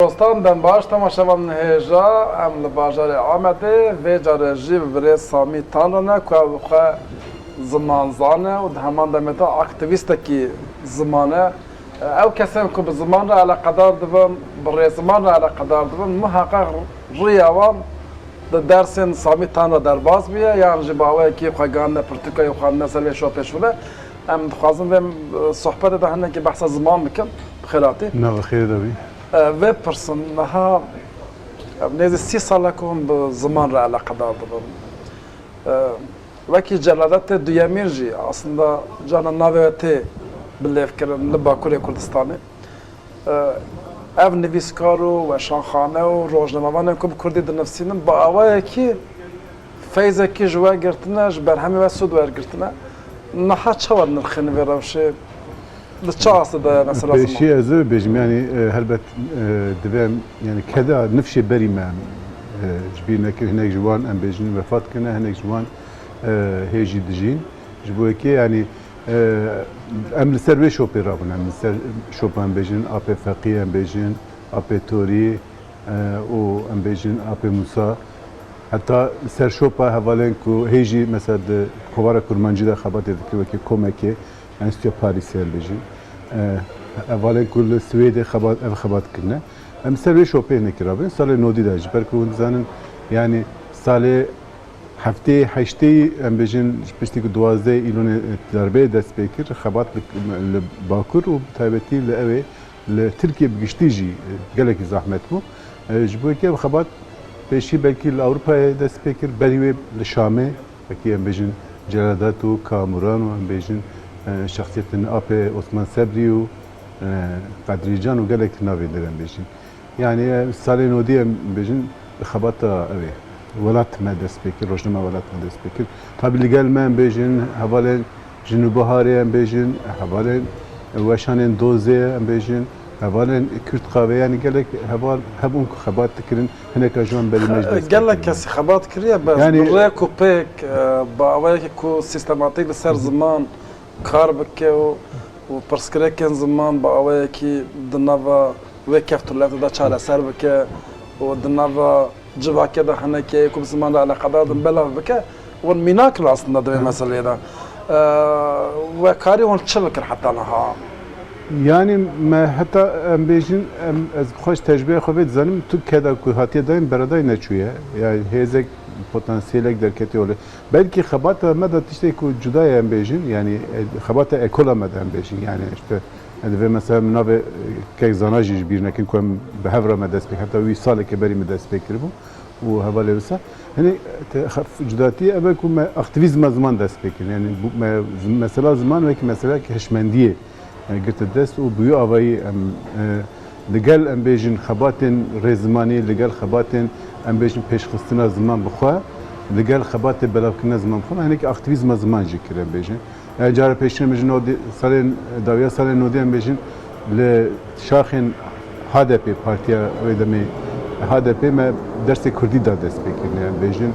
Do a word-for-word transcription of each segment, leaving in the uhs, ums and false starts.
Dostan, dem baş, temaşevan hêja, em li bajarê Amedê, vê carê jî bi birêz Samî Tan re ne, ku ew xwe zimanzan e û di heman demê de aktîvîstekî ziman e. Ew kesên ku bi ziman re eleqedar dibin, bi rêziman re eleqedar dibin, muheqeq riya wan di dersên Samî Tan re derbas bûye, yan jî bi awayekî xwe ganine pirtûkê û xwendine ser vê şopê şûne. Em dixwazin vê, e, sohbetê de hinekî behsa ziman bikin. Bi xêr hatî. Nava xêrê de bî. E, vê pirsin, niha, e, nêzî sî sal e ku hûn bi ziman re eleqedar dibin. E, wekî Celadetê Duyemîn jî aslında carna navê we tê bilêvkirin li Bakurê Kurdistanê. E, ev nivîskar û weşanxane û rojnamevanên ku bi kurdî dinivîsînin, bi awayekî feyzekî ji we girtine, ji berhemê we sûd wergirtine. Niha çawa nirxên vê rewşê? Li çi astê de ye mesela ziman? Pêşî ez ê bêjim, yanî, e, helbet, e, divê em, yanî keda nifşê berî me em, e, ji bîr nekin. Hinek ji wan, em bêjin, wefat kirine, hinek ji wan, e, hê jî dijîn. Ji bo yekê, yanî, e, em li ser wê şopê rabûn, em li ser şopa, em bêjin, Apê Feqî, em bêjin, Apê Torî, e, û em bêjin Apê Mûsa. Heta li ser şopa hevalên ku hê jî mesela di kovara kurmancî de xebatê dikir, wekî komekê, Enstîtuya Parîsê em bêjin. E, hevalên ku li Swêdê xebat, ev xebat kirine. Em li ser wê şopê hinekî rabin. Salê nodî de ji ber ku hûn dizanin, yanî salê heftê, heştê, em bêjin, ji piştî ku duwazdeh Îlonê, e, derbeyê dest pê kir, xebat li, li Bakur û bi taybetî li ewê, li Tirkiye bi giştî jî, e, gelekî zehmet bû. E, ji bo yekê ev xebat pêşî belkî li Ewropayê dest pê kir, berî wê li Şamê, wekî em bêjin Celadet û Kamuran û em bêjin, e, şexsiyetên Apê Osman Sebrî û, e, Qedrî Can û gelek navê dir em bêjin. Yanî, e, salê nodî em bêjin, xebata ew ê, Welat Me dest pê kir, rojnama Welat Me dest pê kir. Tabî li gel me em bêjin, hevalên Jin û Biharê em bêjin, hevalên weşanên Dozê em bêjin, hevalên Kürt Qavê, yanî gelek heval hebûn ku xebat dikirin, hineka ji wan berî me jî dest pê Gelek kirin. Kesî xebat kiriye, bes Yanî bi rêk û pêk, e, bi awayekî ku sîstematîk li ser ziman kar bike û, û pirsgirêkên ziman bi awayekî di nava wê keft û lewtê de çareser bike û di nava civakê de hinekî ku bi ziman re eleqedar din belav bike, hûn mînak in aslında di vê meseleyê de. E, we karî hûn çi bikir heta niha? Yanî me heta em bêjin, em, ez bi xwe ji tecrûbeya xwe vê dizanim, tu keda ku hatiye dayîn beredayî neçûye. Yanî hêzek, potansiyelek derketiye holê. Belkî xebata me de tiştê ku cuda ye em bêjin, yanî, e, xebata ekola me de em bêjin, yanî işte, e, divê mesela min navê, e, kek Zana jî ji bîr nekin ku em bi hev re me dest pê, heta wî salekê berî me dest pê kiribû û hevalê wisa. Hinî te xef-, cudatî ev e ku me aktivîzma ziman dest pê kirin, yanî bû me, zim-, mesela ziman wekî meseleyek hişmendiyê e, girte dest û bi wî avayî em, e, li gel, em bêjin, xebatên rêzimanî, li gel xebatên, em bêjin, pêşxistina ziman bi xwe, li gel xebatê belavkirina ziman bi xwe, me hinekî aktîvîzma ziman jî kir, em bêjin. E, cara pêşî em bêjin, nodî, salên, dawiya salên nodî em bêjin, li şaxên H D P, partiya wê demê H D P, me dersê kurdî da destpêkirinê, em bêjin.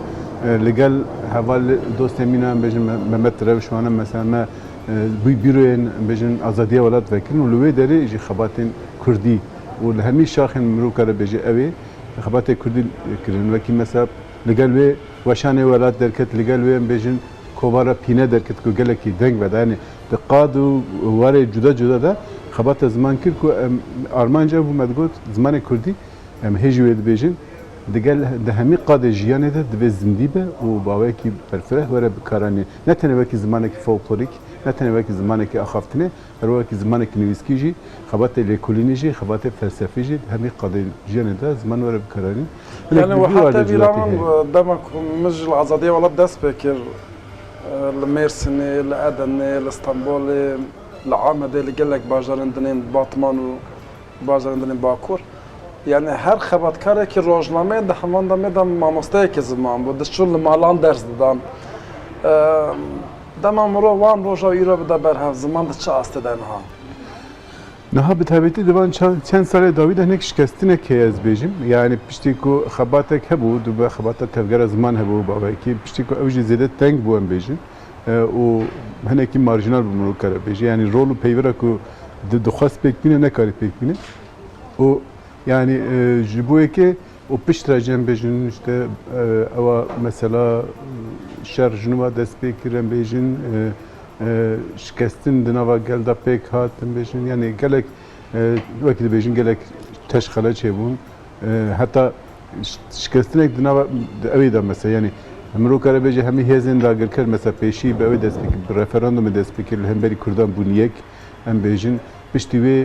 E, li gel heval dostê mîna, em bêjin, Me-, Mehmet Rewşwana, mesela me e, bî-, bîroyên, bêjin, azadiya welat vekirin û li wê derê jî xebatên kurdî û li hemî şaxên mirov kare bêje ew ê xebatê kurdî kirin. Wekî mesela li gel wê weşanê welat derket, li gel wê em bêjin kovara pîne derket ku gelekî deng veda. Yanî di qad û warê cuda cuda de xebata ziman kir ku em armanc ev bû me digot zimanê kurdî Em hê jî wê dibêjin, digel, di hemî qadê jiyanê de divê zindî be û bi awayekî berfireh were bikaranîn. Ne tenê wekî zimanekî folklorîk, ne tenê wekî zimanekî axaftinê, her wekî zimanekî nivîskî jî, xebatê lêkolînê jî, xebatê felsefî jî, di hemî qadê jiyanê de ziman were bikaranîn. Hinek Yanî, bilgî we heta warde vîra cilatê min, heye. Dema ku min ji li azadiya welat dest pê kir, e, li Mêrsînê, li Edenê, li Stenbolê, li Amedê, li gelek bajarên dinên Batman û bajarên dinên Bakur. Yanî her xebatkarekî rojnameyê di heman demê de mamosteyekî ziman bû. Diçûn li malan ders didan. Eee, dema mirov wan roja û îro bide ber hev, ziman di çi astê de niha? Niha bi taybetî di van çend, çend salê dawî de hinek şikestinek heye ez bêjim. Yanî piştî ku xebatek hebû, dû be xebata tevgera ziman hebû, bawekî, piştî ku ew jî zêde teng bû em bêjin. E, û hinekî marjînal bû mirov kare bêje. Yanî rol û peyvira ku di-, dixwest pêk bîne, nekarî pêk bîne. Û Yani e, ji bo yekê û piştre jî em bêjin işte e, ewa mesela e, şer ji nû ve dest pê kir em bêjin e, e, şikestin di nava gel de pêk hat em bêjin yani gelek e, wekî dibêjin gelek teşxele çêbûn e, heta şikestinek di nava di ewê de mesela yani mirov kare bêje hemî hêzên dagirker mesela pêşî bi ewê dest pê kir bi referandumê dest pê kir li hemberî kurdan bûn yek em bêjin piştî wê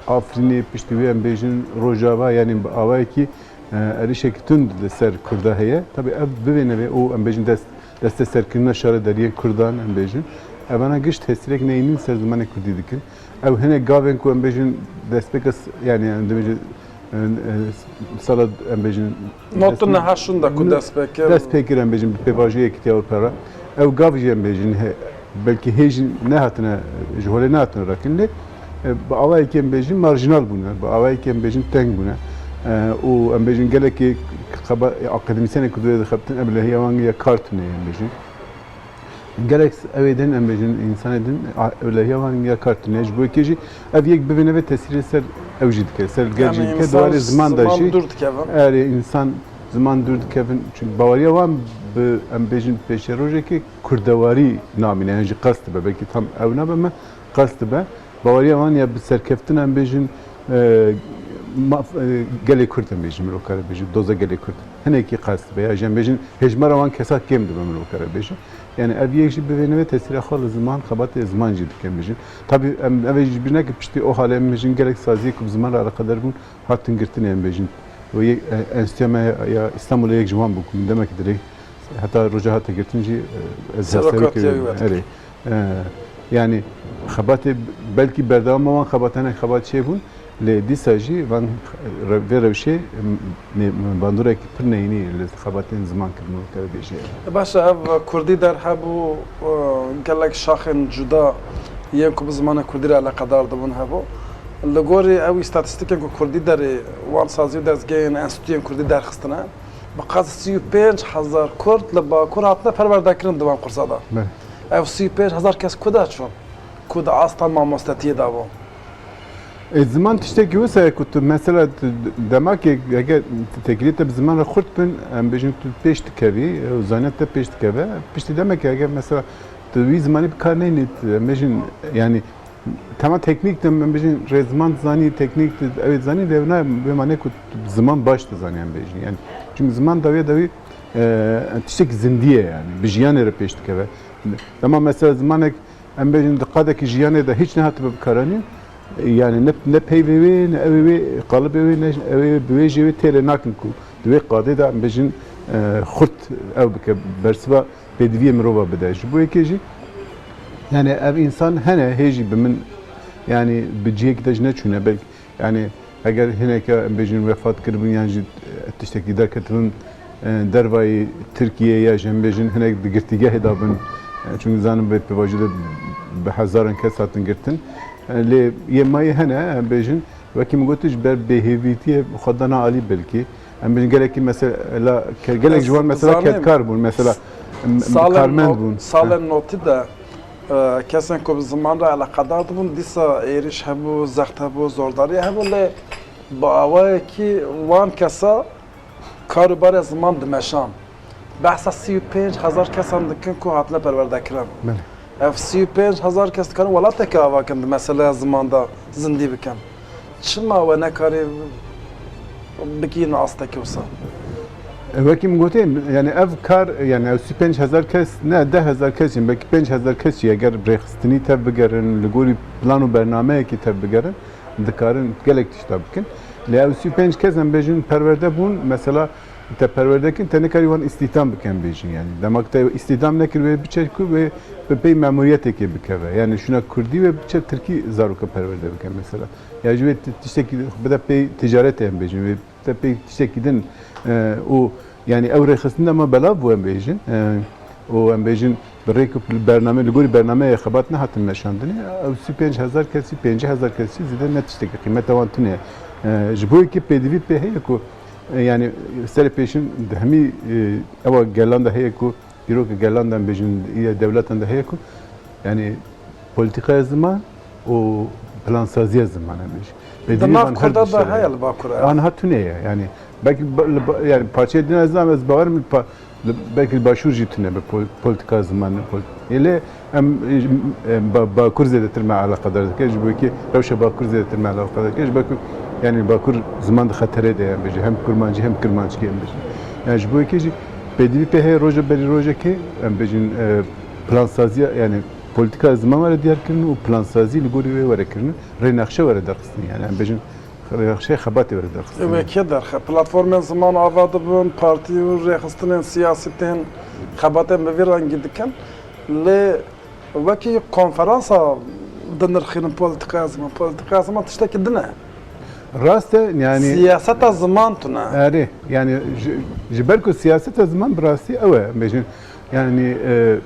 Afrînê piştî wê em bêjin Rojava, yanî bi awayekî e, êrîşekî tund li ser Kurda heye. Tabî ev bivêne vê û em bêjin dest desteserkirina şaredariyên Kurdan em bêjin. Evana giş tesîrek neyînin ser zimanê Kurdî dikin. Ew hinek gavên ku em bêjin destpêka s- yanî em dibêjin e, e, sala em bêjin Not dest- niha şûn de ku dest pê kir. Dest pê kir em bêjin bi pêvajoyê Yekîtiya Ewropa re. Ew gav jî em bêjin he, belkî hê jî nehatine, ji holê nehatine rakin lê e, bi awayekî em bêjin marjinal bûne, bi awayekî em bêjin teng bûne. E, û em bêjin gelekî xeba, akademîsyenê ku divê dixebtin, ev lehiya wan ya kar tune ye em bêjin. Gelek ewê din em bêjin, însanê din, a- ew lehiya wan ya kar tune ye. Ji bo yekê jî ev yek bivêne vê tesîrê ser ew jî dike, ser gel jî Yanî dike, di insan warê ziman de ziman jî dûr dikevin. Erê, însan ziman dûr dikevin. Çünkü baweriya wan bi, em bêjin, pêşerojekê kurdewarî namîne, yan jî qest dibe. Belkî tam ew nabe me, qest dibe. Baweriya wan ya bi serkeftin em bêjin, e, maf, e, gelê Kurd em bêjin, mirov kare bêjin, doza gelê Kurd. Hinekî qest dibe. Ya jî em bêjin, hejmara wan kesa kêm dibe, mirov kare bêjin. Yani ev yek jî bivêne vê tesîra xwe li ziman, xebatê ziman jî dike em bêjin. Tabî em ev jî bîr neke piştî o halê em bêjin gelek saziyê ku bi ziman re eleqedar bûn, hatin girtinê em bêjin. Wê yek, e, enstitûya me ya Îstanbulê yek ji wan bû ku min demekî dirê heta roja hate girtin jî, e, ez Serokatiya hesabê wî kirim. Erê. E, yani xebatê belkî berdewama wan xebatan xebat çêbûn, lê dîsa jî van re- vê rewşê, e, me- me bandorek pir neyînî li xebatên ziman kirin û te bêjê. Baş e, ev Kurdî der hebû, e, gelek şaxên cuda yên ku bi zimanê Kurdî re eleqedar dibûn hebû. Li gorî ew îstatîstîkên ku Kurdî derê wan sazî û dezgehên enstîtûyên Kurdî derxistine, bi qas sî û pênc hezar Kurd li Bakur hatine perwerdekirin di van qursa de. Belê. Ev sî û pênc hezar kes ku de çûn? Ku di asta mamostetiyê de bû. E, ziman tiştekî wisa ye ku tu mesela tu demakê eger tu têkiliyê te bi ziman re xurt bin, em bêjin tu pêş dikevî, e, û zaniyet te pêş dikeve. Piştî demekê eger mesela tu wî zimanî bi kar neyînî, tu, em bêjin yanî tema teknîk de em bêjin rêziman dizanî, teknîk de ew ê dizanî, lê na wê mane ku tu ziman baş dizanî em bêjin. Yani çünkü ziman dawî dawî e, tiştekî zindî ye yani. Bi jiyanê re pêş dikeve. Dema mesela zimanek Em bêjin di qadekî jiyanê de hîç nehatibe bikaranîn. Yani ne, ne peyvê wê, ne ew ê wê, qalibê wê, ne ew ê bi wê jê wê têrê nakin ku di wê qadê de em bêjin, e, xurt ew bike, bersiva pêdiviyê mirova bide. Ji bo yekê jî, yani ev însan hene, hê jî bi min, yani bi cihekî de jî neçûne, belkî Yani eger hineke em bêjin wefat kiribin yan jî, e, tiştekî derketibin, e, dervayî Tirkiyeyê ya jî em bêjin hinek di girtîgehê de bin, e, çunku zanin vê pêvajoyê de bi hezaran kes hatin girtin. E, lê yê mayî hene, em bêjin, wekî min got, ji ber bêhêvîtiyê xwe dana alî belkî. Em bêjin gelekî mesela, ke- gelek Ez ji wan mesela dizanim, kedkar bûn, mesela, em, salên karmend no-, bûn. Salên notî de E, kesên ku bi ziman re eleqedar dibûn, dîsa êrîş hebû, zext hebû, zordarî hebû, lê bi awayekî wan kesa kar û barê ziman dimeşan. Behsa sî û pênc hezar kesan dikin ku hatine perwerdekirin. Belê. Ev sî û pênc hezar kes dikarin welateke ava kin di meseleya ziman de zindî bikin. Çima we nekarî bikîn astekî wisa? E, wekî min gotê, yani ev kar, yani ew sî pênc hezar kes, ne deh hezar kes jî, belkî pênc hezar kes jî eger rêxistinî tev bigerin, li gorî plan û bernameyekî tev bigerin, dikarin gelek tişta bikin. Lê ew sî pênc kes em bêjin perwerde bûn, mesela te perwerde kin, te nikarî wan îstîhdam bikin bêjin yani. Dema ku te îstîhdam nekir wê biçe ku wê bi pey memuriyeteke bikeve. Yani şuna kurdî wê biçe tirkî zaroka perwerde bike mesela. Ya ji wê ti-, tiştekî bide pey ticaretê em bêjin, wê bide pey tiştekî din, e, û yani ew rêxistin dema belav bû em bêjin, e, û em bêjin bi rêk û bername, li gorî bernameyê xebat nehatin meşandinê, ew sî pênc hezar kesî, pêncî hezar kesî zêde ne tiştekî qîmeta wan tune ye. E, ji bo yekê pêdivî pê heye ku, e, yani serê pêşin di hemî, e, ewa gelan de heye ku, dîroka gelan de em bêjin, ya dewletan de heye ku, yani polîtîkaya ziman û plansaziya ziman em bêjin. Di nav Kurda de heye li Bakur e. Aniha tune ye. Yani belkî ba-, li ba-, yani parçeyê din ez, ez bawer im pa-, li, belkî li Başûr jî tune be pol-, politika ziman, pol-, ê lê em, em ba-, Bakur zêdetir me eleqedar dike. Ji bo kî rewşa Bakur zêdetir me eleqedar dike. Ji bo ku yani Bakur ziman di xeterê de ye, em bêjin. Hem kurmancî hem kirmanckî, em bêjin. Yani ji bo kî jî pêdivî pê heye roja berî rojekê, em bêjin, e, plansaziya, yani politika ziman were diyar kirin û plansazî li gorî wê were kirin. Rênexşe were derxistin, yani em bêjin rênexşeyê xebatê were derxistin. Wê kê derxe? Platformên ziman ava dibin, partî û rêxistinên siyasî tên xebatên bi vî rengî dikin. Lê wekî konferansa dinirxînin politikaya ziman. Politikaya ziman tiştekî din e. Rast e, yani siyaseta ziman tune. Erê, yani ji, ji ber ku siyaseta ziman bi rastî ew e, em bêjin, yani, e,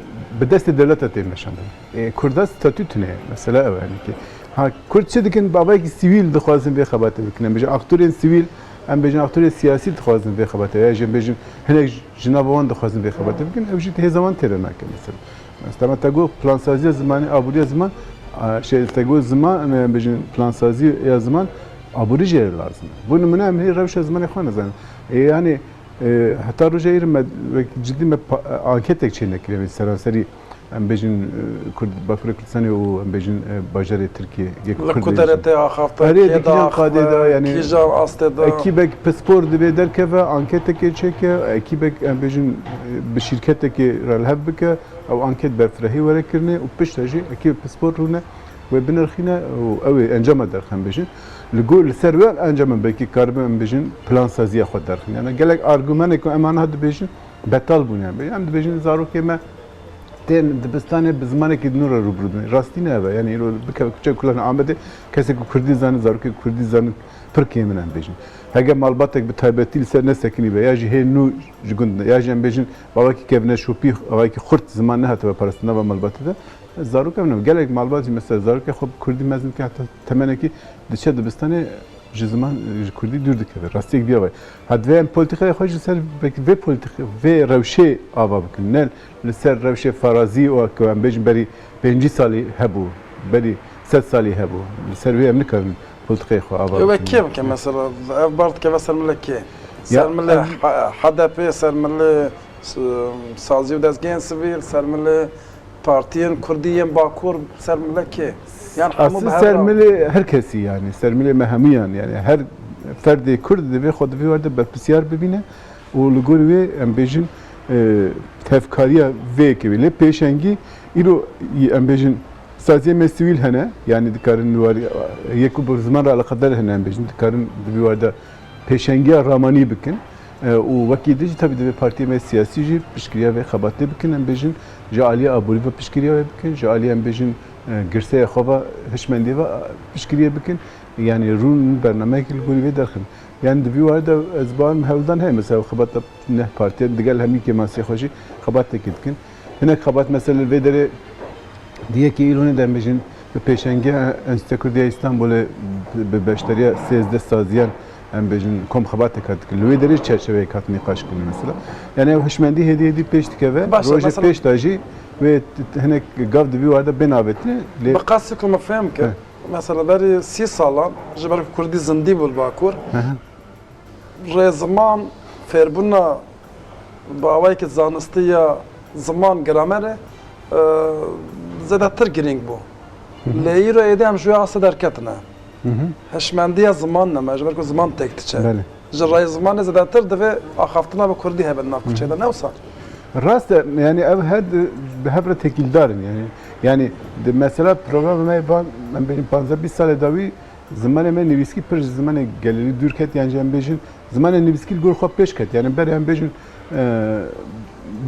bi destê dewleta tê meşandin. E, Kurda statû tune ye. Mesela ew e, yani ki, ha, Kurd çi dikin? Bi avayekî sivîl dixwazin vê xebatê bikin. Em bêjin aktorên sivîl, em bêjin aktorên siyasî dixwazin vê xebatê. Ya jî em bêjin hinek ji nava wan dixwazin vê xebatê bikin. Ew jî hêza wan têre nake mesela. Mesela te got plansaziya zimanê, aboriya ziman, a, şey, te got ziman, em bêjin plansaziya ziman, aborî jê re lazim e. Bo nimûne em hê rewşa zimanê xwe nizanin. E, yani, E, heta roja îro me wek cidî me pa-, anketek çênekiriye, em ê seranserî, em bêjin, e, Kurd, Bakurê Kurdistanê û em bêjin, e, bajarê Tirkiyê, yek Kurd. Li ku derê tê axaftin, erê, kê dikijan qadê de, yani, kîjan astê de. Ekîbek pispor divê derkeve, anketekê çêke, ekîbek, em bêjin, e, bi şîrketekê re li hev bike, ew anket berfirehî were kirine û piştre jî ekîbek pispor rûne, wê binirxîne û ew ê encama derxe, em bêjin. Li gor, li ser wê encamên belkî karibin em bêjin plansaziya xwe derxin. Yani gelek argumenê ku em aniha dibêjin betal bûne. Em dibêjin zarokê me tên dibistanê bi zimanekî nû re rûbirû dibin. Rastî ne ev e. Yani îro bikeve kuçe kulan Amedê, kesê ku kurdî zanin, zarokê ku kurdî zanin pir kêm in em bêjin. Hege malbatek bi taybetî li ser nesekinî be ya jî hê nû ji gund ne, ya jî em bêjin bavekî kevneşopî, avayekî xurt ziman nehatibe parastin nava malbatê de, zarok ev ne. Gelek malbat jî mesela zarokê xwe bi kurdî mezin dike, heta temenekî diçe dibistanê ji ziman, ji kurdî dûr dikeve. Rastiyek viya vay. Ha divê em polîtîkaya xwe ji ser vê, vê polîtîk-, vê rewşê ava bikin. Ne li ser rewşê farazî û ku em bêjin berî pêncî salî hebû, berî sed salî hebû. Li ser vê em nikarin polîtîkayê xwe ava bikin. Ew kê bike mesela? Ev bar dikeve ser milê kê? Ya, ser milê em H-, HDP, ser milê s-, sazî û dezgehên sivîl, ser milê partiyên kurdî yên Bakur, ser milê kê? Yan hemû bi hev re? Aslî ser milê her kesî, yani ser milê me hemûyan, yani her ferdê kurd divê xwe di vî werde berpirsiyar bibîne û li gor wê em bêjin, e, tevkariya vê yekê wê. Lê pêşengî îro em bêjin saziyê me sivîl hene, yani dikarin li warî, yek ku bi ziman re eleqedar hene, em bêjin dikarin di vî warde pêşengiya ramanî bikin. E, û wekî din jî tevî divê partiyê me siyasî jî piştgiriya vê xebatê bikin. Em bêjin ji aliyê aborî ve piştgiriya wê bikin, ji aliyê em bêjin, e, girseyê xwe ve hişmendiyê ve, e, piştgiriyê bikin. Yani rûn bernameyekî li gorî vê derxin. Yani di vî warî de ez bawer im hewldan heye. Mesela xebata neh partiyan digel hemî kêmasiyê xwe jî xebatekê dikin. Hinek xebat mesela li vê derê di yekê Îlonê de em bêjin bi pêşengiya Enstîtuya Kurdiya Îstanbulê bi beşdariya sêzdeh saziyan em bêjin kom xebatek hat dikin. Li wê derê çerçeveyek hat nîqaş kirin mesela. Yani ew hişmendî hêdî hêdî pêş dikeve. Baş e, rojê mesela pêş de jî wê t-, t-, hinek gav di vî warî de bên avêtine. Lê bi qasî ku min fêm kir, he, mesela berî sî salan ji ber ku kurdî zindî bû li Bakur, he he, rêziman, fêrbûna bi awayekî zanistî ya ziman, gramerê, e, zêdetir girîng bû. Hı hı. Lê îro êdî em ji wê astê derketine. Hı hı. Hişmendiya ziman ne me, ji ber ku ziman têk diçe. Belê. Ji rêzimanê zêdetir divê axaftina bi kurdî hebe di nav kuçê de, hı hı, ne wisa? Rast e, yani ev her di, bi hev re têkildar in, yani. Yani di mesela programa me van, em bêjin panzdeh bîst salê dawî, zimanê me nivîskî pir ji zimanê gelêrî dûr ket, yan jî em bêjin zimanê nivîskî li gor xwe pêş ket. Yani berê em bêjin, e,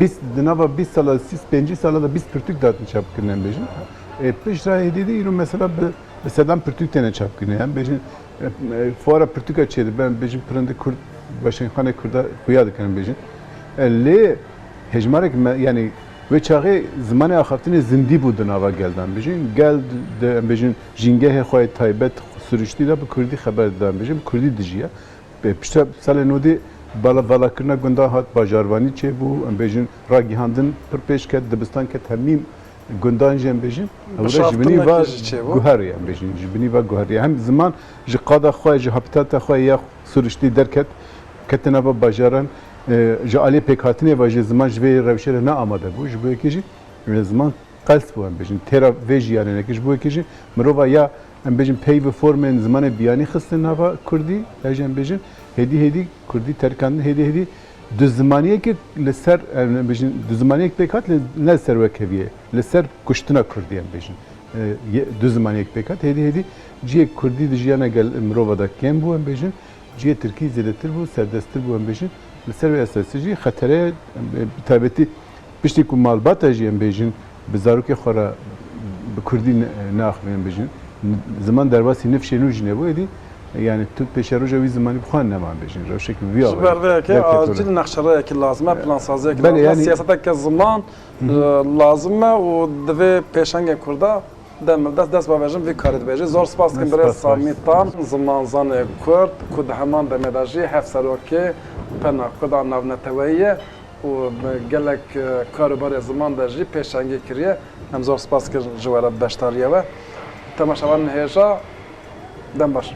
bîst, di nava bîst sala, sî pêncî sala de bîst pirtûk dihatin çapkirin em bêjin. E, piştre hêdî dî îro mesela bi, bi sedan pirtûk têne çapkirin. Em bêjin, e, e, fuara pirtûka çêdibe, em bêjin pirindê kurd, weşanxanê kurda xuya dikin em bêjin. E, lê hejmarek me, yani wê çaxê zimanê axaftinê zindî bû di nava gel de em bêjin. Gel de em bêjin, jîngehê xwe yê taybet siruştî de bi kurdî xeber dida, em bêjin, bi kurdî dijiya. Piştre salê nodî bala-, valakirina gundan hat, bajarvanî çêbû, em bêjin, ragihandin pir pêş ket, dibistan ket hemî, gundan jî em bêjin, ew re ji binî va guherî em bêjin, ji binî va guherî. Hem ziman ji qada xwe, ji habitata xwe ya siruştî derket, kete nava bajaran, e, ji aliyê pêkhatinê ve jî ziman ji vê rewşê re ne amade bû, ji bo yekê jî, e, ziman qels bû em bêjin. Têra vê jiyanê neke ji bo yekê jî mirova ya em bêjin peyv û formên zimanê biyanî xistin nava kurdî, ya jî em bêjin hêdî hêdî kurdî terkandin, hêdî hêdî duzimaniyekê li ser, em bêjin duzimaniyek pêk hat, lê ne li ser wekheviye, li ser kuştina kurdî em bêjin. E, ye-, duzimaniyek pêk hat, hêdî hêdî cihê kurdî di jiyana gel mirova de kêm bû em bêjin, cihê tirkî zêdetir bû, serdesttir bû em bêjin. Li ser vê esasî jî xetere, em, bi taybetî piştî ku malbata jî em bêjin bi zarokê xwe re bi kurdî ne-, neaxivin em bêjin, ziman derbasî nifşê nû jî nebû, êdî yani tu pêşeroja wî zimanî bi xwe nema em bêjin. Rewşek vî Ji ber vê yekê derketine. Acil nexşereyekî lazim e, plansaziyekî Belê, lazim e, yani siyaseteke ziman, e, lazim e û divê pêşengên kurda demildest dest bavêjin vî karî dibêjin. Zor spas dikim birêz Samî Tan, zimanzanê kurd ku di heman demê de jî hevserokê Pena Kurda navneteweyî ye û gelek, e, kar û barê ziman de jî pêşengî kiriye. Em zor spas dikin ji we re beşdariya we. Temaşevanên hêja, dem baş.